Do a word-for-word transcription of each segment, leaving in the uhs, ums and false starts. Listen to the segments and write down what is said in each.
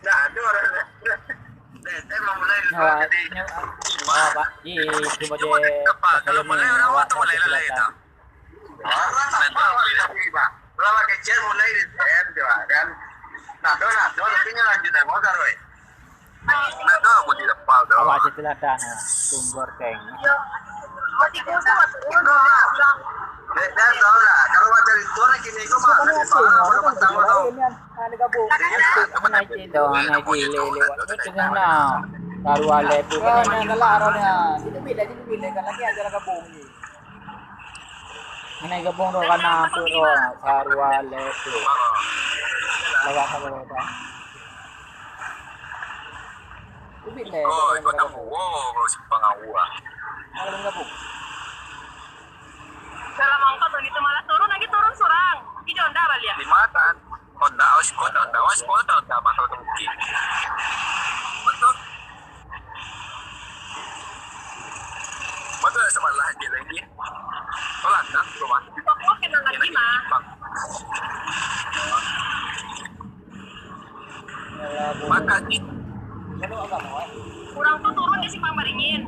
Nah, tu orang. Dah, saya mau mulai dulu. Nyawa, jadi nyawa, awak, Pak. Ih, cuma dia, kalau mulai orang awak tu mulai lalai tu. Lama kecil mulai di S M tu, kan. Nah, tu, nah, tu, tapi ni lanjut dah, mau taruh, eh. Nah, tu, aku di depan tu. Awak je telah dah, nah, sumber keng. Dia tahu lah, kalau macam itu, nak kini, kau mah, nak kini, mah, kau dapat tahu, tau. Hana gabung. Hana cit dong, hana jilé lewat. Ni tengah na. Baru alai tu. Oh, nah, galak roh dia. Situ bila, situ bila, kan lagi ajar gabung ni. Hana gabung roh, kana tu roh. Baru alai tu. Lewat apa lewat? Ubit leh. Oh, ikut kamu. Wow, kalau simpang awak. Kalau gabung. Dalam angkot begitu malah turun lagi, turun surang. Di Honda balik. Di mata. Honda, oh, Honda, oh, Honda, Honda, mahal tu mungkin. Betul. Betul sama lah je lagi. Pelan dah, rumah. Pokok kenal lagi, mah. Maka gitu. Kurang tu turun di Simpang Beringin.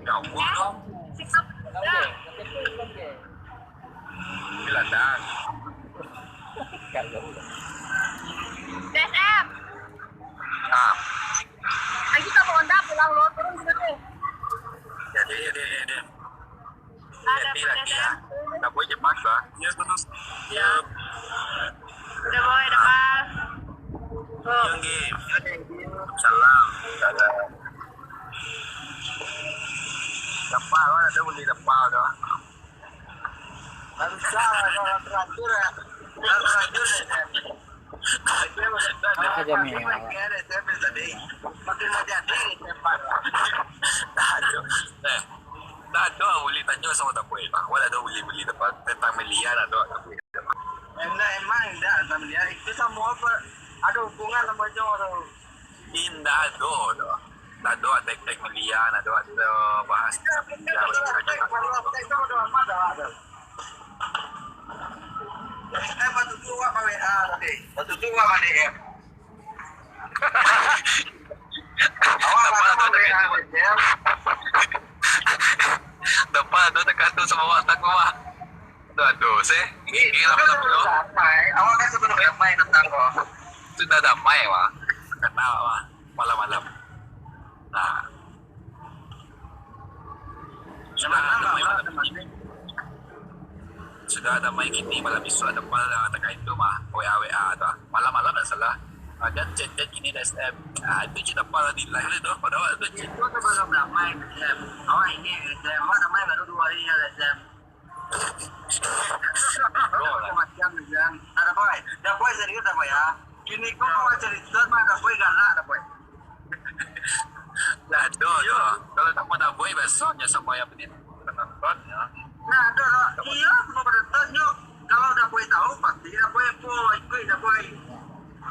Ya Allah. Simpang Beringin. Bila dah. Kalau. D S M. Ah. Lagi tak mau dah pulang lo, turun dulu deh. Jadi, jadi, jadi. Ada. Jadi lagi ya. Tak boleh cepat lah. Ya, terus. Ya. Udah boy, udah mal. Oh. Yang game. Salam. Salam. Lepas, mana ada boleh lepas tu. Harus salah, kalau teratur ya. Kalau teratur ya. Apa aja ni? Makin menjadi tempat. Tajuk. Eh, tajuk boleh tajuk sama tak boleh, Pak. Wala ada boleh beli tempat tentang miliar atau tak boleh. Emang, emang dah tentang miliar. Itu sama apa? Ada hubungan sama jong atau Indah do do. Nado tek-tek media, nado ada bahas media. Eh, patut tu awak balik ah tadi. Patut tu awak balik ya. Awak Dapat ada dekat tu. Dapat ada dekat tu sama awak tak kuat. Aduh, aduh, sih. Ini lama tak belum. Damai. Awak kan sebelum damai tentang kau. Sudah damai, wah. Kenal, wah. Malam-malam. Nah. Sudah damai malam. Sudah damai kini malam esok ada pal dah terkait tu mah. W A W A tu. Malam-malam tak salah. Ada chat-chat kini dah S M. Ah, itu cerita pal di live tu. Pada waktu chat. Itu sebelum damai S M. Awak ini S M. Awak damai baru dua hari ya S M. Macam macam. Ada boy. Dah boy serius dah boy ya. Kini kau mau cerita mah dah boy galak dah boy. Dah tu tu. Kalau tak pada boy besoknya sama yang penting penonton ya. Nah, ada lah. Iya, semua penonton yuk. Kalau dah boy tahu pasti dah boy pun ikut dah boy.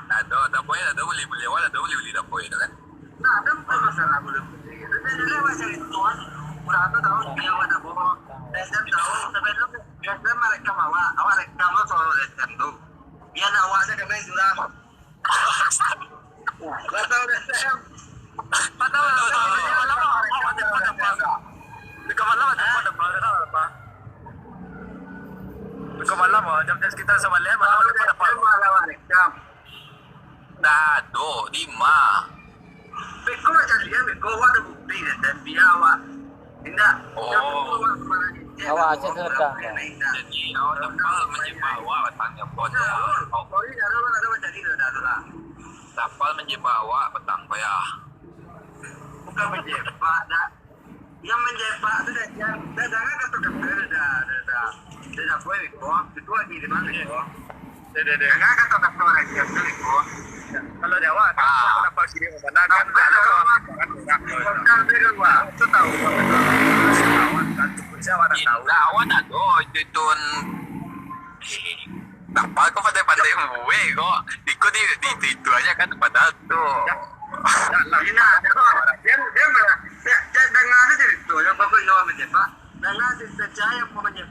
Dah tu, dah boy dah tu boleh boleh awak dah tu boleh boleh dah boy tu kan. Nah, ada bukan masalah boleh boleh. Tapi dia lewat cari tuan. Kurang tu tahu dia awak dah bohong. Dan saya tahu sampai tu dia mereka awak, awak rekam tu soal S M tu. Biar nak awak saya kena surah. Gak tahu dah S M. Tak tahu lah. Dekat malam ada apa? Dekat malam ada apa? Dekat malam jam-jam sekitar sama lima malam ada apa? Malam ada jam. Dah tu lima. Beko cari ya, beko awak ada bukti dan biar awak. Indak. Oh. Awak asyik terekam. Jadi awak dapat menjebak awak batang nyampon. Sorry, dah ada, ada jadi dah, dah, dah. Dapat menjebak awak batang payah. Bukan menjebak, dah. Yang menjebak tu dah, yang dah jangan kata-kata dah, dah, dah. Dah dah boy kong, ketua di depan kong. Dah dah dah. Jangan kata-kata orang yang tu kong. Kalau dia awak, kenapa sini mana kan tak ada orang. Kau kan dia keluar. Tu tahu. Siapa dah tahu. Dah awak tak tahu itu tun. Napa kau pandai-pandai buat kau? Ikut di, di, di itu aja kan padahal tu. Ina, dia dia dia dia dengar aja cerita yang bagus yang menjebak. Dengar cerita saya yang mau menjebak.